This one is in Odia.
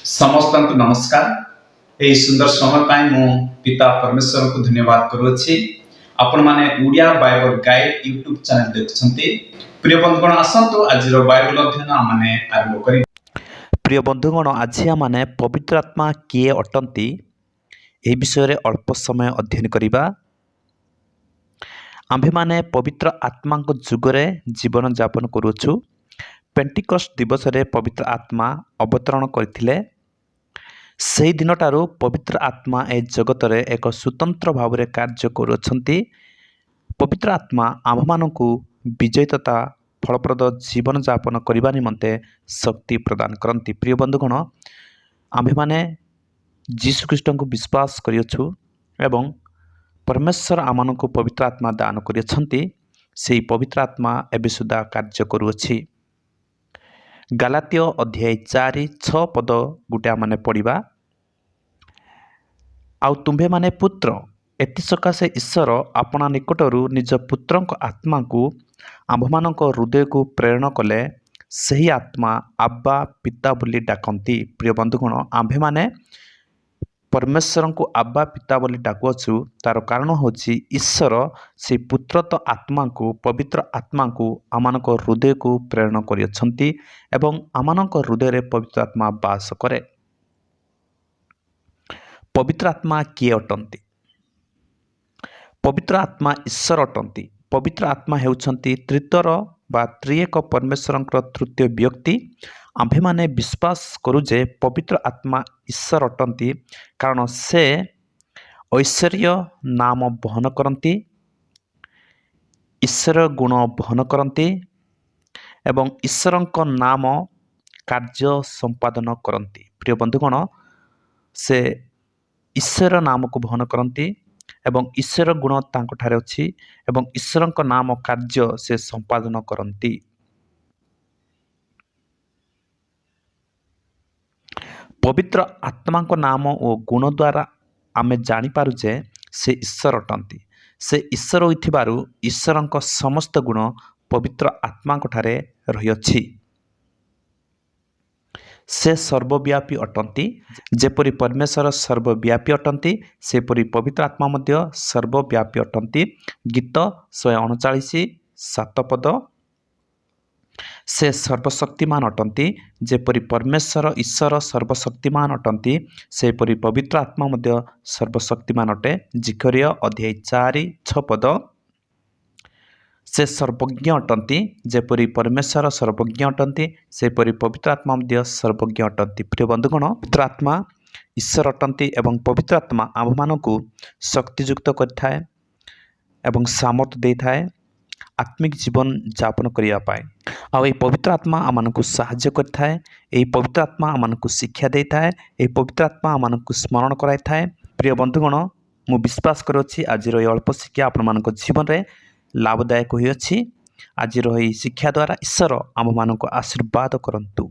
ସମସ୍ତଙ୍କୁ ନମସ୍କାର। ଏହି ସୁନ୍ଦର ସମୟ ପାଇଁ ମୁଁ ପିତା ପରମେଶ୍ୱରଙ୍କୁ ଧନ୍ୟବାଦ କରୁଅଛି। ଆପଣମାନେ Odia Bible guide YouTube channel ଦେଖୁଛନ୍ତି। ପ୍ରିୟ ବନ୍ଧୁଗଣ, ଆସନ୍ତୁ ଆଜିର ବାଇବଲ ଅଧ୍ୟୟନ ଆମମାନେ ଆରମ୍ଭ କରିବା। ପ୍ରିୟ ବନ୍ଧୁଗଣ, ଆଜି ଆମମାନେ ପବିତ୍ର ଆତ୍ମା କିଏ ଅଟନ୍ତି, ଏହି ବିଷୟରେ ଅଳ୍ପ ସମୟ ଅଧ୍ୟୟନ କରିବା। ଆମ୍ଭେମାନେ ପବିତ୍ର ଆତ୍ମାଙ୍କ ଯୁଗରେ ଜୀବନଯାପନ କରୁଅଛୁ। ପେଣ୍ଟିକଷ୍ଟ ଦିବସରେ ପବିତ୍ର ଆତ୍ମା ଅବତରଣ କରିଥିଲେ। ସେହି ଦିନଠାରୁ ପବିତ୍ର ଆତ୍ମା ଏ ଜଗତରେ ଏକ ସ୍ୱତନ୍ତ୍ର ଭାବରେ କାର୍ଯ୍ୟ କରୁଅଛନ୍ତି। ପବିତ୍ର ଆତ୍ମା ଆମ୍ଭମାନଙ୍କୁ ବିଜୟୀ ତଥା ଫଳପ୍ରଦ ଜୀବନଯାପନ କରିବା ନିମନ୍ତେ ଶକ୍ତି ପ୍ରଦାନ କରନ୍ତି। ପ୍ରିୟ ବନ୍ଧୁଗଣ, ଆମ୍ଭେମାନେ ଯୀଶୁଖ୍ରୀଷ୍ଟଙ୍କୁ ବିଶ୍ୱାସ କରିଅଛୁ ଏବଂ ପରମେଶ୍ୱର ଆମମାନଙ୍କୁ ପବିତ୍ର ଆତ୍ମା ଦାନ କରିଅଛନ୍ତି। ସେହି ପବିତ୍ର ଆତ୍ମା ଏବେ ସୁଦ୍ଧା କାର୍ଯ୍ୟ କରୁଅଛି। ଗାଲାତୀୟ ଅଧ୍ୟାୟ 4:6 ପଦ ଗୋଟେ ଆମମାନେ ପଢ଼ିବା। ଆଉ ତୁମ୍ଭେମାନେ ପୁତ୍ର, ଏଥିସକାଶେ ଈଶ୍ୱର ଆପଣା ନିକଟରୁ ନିଜ ପୁତ୍ରଙ୍କ ଆତ୍ମାକୁ ଆମ୍ଭମାନଙ୍କ ହୃଦୟକୁ ପ୍ରେରଣ କଲେ। ସେହି ଆତ୍ମା ଆବ୍ବା ପିତା ବୋଲି ଡାକନ୍ତି। ପ୍ରିୟ ବନ୍ଧୁଗଣ, ଆମ୍ଭେମାନେ ପରମେଶ୍ୱରଙ୍କୁ ଆବ୍ବା ପିତା ବୋଲି ଡାକୁଅଛୁ। ତାର କାରଣ ହେଉଛି, ଈଶ୍ୱର ସେ ପୁତ୍ରତ୍ୱ ଆତ୍ମାକୁ, ପବିତ୍ର ଆତ୍ମାକୁ ଆମମାନଙ୍କ ହୃଦୟକୁ ପ୍ରେରଣ କରିଅଛନ୍ତି ଏବଂ ଆମମାନଙ୍କ ହୃଦୟରେ ପବିତ୍ର ଆତ୍ମା ବାସ କରେ। ପବିତ୍ର ଆତ୍ମା କିଏ ଅଟନ୍ତି? ପବିତ୍ର ଆତ୍ମା ଈଶ୍ୱର ଅଟନ୍ତି। ପବିତ୍ର ଆତ୍ମା ହେଉଛନ୍ତି ତ୍ରିତ୍ୱର ବା ତ୍ରିଏକ ପରମେଶ୍ୱରଙ୍କର ତୃତୀୟ ବ୍ୟକ୍ତି। ଆମ୍ଭେମାନେ ବିଶ୍ୱାସ କରୁ ଯେ ପବିତ୍ର ଆତ୍ମା ଈଶ୍ୱର ଅଟନ୍ତି, କାରଣ ସେ ଐଶ୍ୱରୀୟ ନାମ ବହନ କରନ୍ତି, ଈଶ୍ୱର ଗୁଣ ବହନ କରନ୍ତି ଏବଂ ଈଶ୍ୱରଙ୍କ ନାମ କାର୍ଯ୍ୟ ସମ୍ପାଦନ କରନ୍ତି। ପ୍ରିୟ ବନ୍ଧୁଗଣ, ସେ ଈଶ୍ୱର ନାମକୁ ବହନ କରନ୍ତି ଏବଂ ଈଶ୍ୱର ଗୁଣ ତାଙ୍କଠାରେ ଅଛି ଏବଂ ଈଶ୍ୱରଙ୍କ ନାମ କାର୍ଯ୍ୟ ସେ ସମ୍ପାଦନ କରନ୍ତି। ପବିତ୍ର ଆତ୍ମାଙ୍କ ନାମ ଓ ଗୁଣ ଦ୍ୱାରା ଆମେ ଜାଣିପାରୁ ଯେ ସେ ଈଶ୍ୱର ଅଟନ୍ତି। ସେ ଈଶ୍ୱର ହୋଇଥିବାରୁ ଈଶ୍ୱରଙ୍କ ସମସ୍ତ ଗୁଣ ପବିତ୍ର ଆତ୍ମାଙ୍କଠାରେ ରହିଅଛି। ସେ ସର୍ବବ୍ୟାପୀ ଅଟନ୍ତି। ଯେପରି ପରମେଶ୍ୱର ସର୍ବବ୍ୟାପୀ ଅଟନ୍ତି, ସେପରି ପବିତ୍ର ଆତ୍ମା ମଧ୍ୟ ସର୍ବବ୍ୟାପୀ ଅଟନ୍ତି। ଗୀତ 139:7 ପଦ। ସେ ସର୍ବଶକ୍ତିମାନ ଅଟନ୍ତି। ଯେପରି ପରମେଶ୍ୱର ଈଶ୍ୱର ସର୍ବଶକ୍ତିମାନ ଅଟନ୍ତି, ସେପରି ପବିତ୍ର ଆତ୍ମା ମଧ୍ୟ ସର୍ବଶକ୍ତିମାନ ଅଟେ। ଜିଖରିୟ ଅଧ୍ୟାୟ 4:6 ପଦ। ସେ ସର୍ବଜ୍ଞ ଅଟନ୍ତି। ଯେପରି ପରମେଶ୍ୱର ସର୍ବଜ୍ଞ ଅଟନ୍ତି, ସେପରି ପବିତ୍ର ଆତ୍ମା ମଧ୍ୟ ସର୍ବଜ୍ଞ ଅଟନ୍ତି। ପ୍ରିୟ ବନ୍ଧୁଗଣ, ପବିତ୍ର ଆତ୍ମା ଈଶ୍ୱର ଅଟନ୍ତି ଏବଂ ପବିତ୍ର ଆତ୍ମା ଆମ୍ଭମାନଙ୍କୁ ଶକ୍ତିଯୁକ୍ତ କରିଥାଏ ଏବଂ ସାମର୍ଥ୍ୟ ଦେଇଥାଏ ଆତ୍ମିକ ଜୀବନ ଯାପନ କରିବା ପାଇଁ। ଆଉ ଏହି ପବିତ୍ର ଆତ୍ମା ଆମମାନଙ୍କୁ ସାହାଯ୍ୟ କରିଥାଏ। ଏହି ପବିତ୍ର ଆତ୍ମା ଆମମାନଙ୍କୁ ଶିକ୍ଷା ଦେଇଥାଏ। ଏହି ପବିତ୍ର ଆତ୍ମା ଆମମାନଙ୍କୁ ସ୍ମରଣ କରାଇଥାଏ। ପ୍ରିୟ ବନ୍ଧୁଗଣ, ମୁଁ ବିଶ୍ୱାସ କରୁଅଛି, ଆଜିର ଏହି ଅଳ୍ପ ଶିକ୍ଷା ଆପଣମାନଙ୍କ ଜୀବନରେ ଲାଭଦାୟକ ହୋଇଅଛି। ଆଜିର ଏହି ଶିକ୍ଷା ଦ୍ୱାରା ଈଶ୍ୱର ଆମମାନଙ୍କୁ ଆଶୀର୍ବାଦ କରନ୍ତୁ।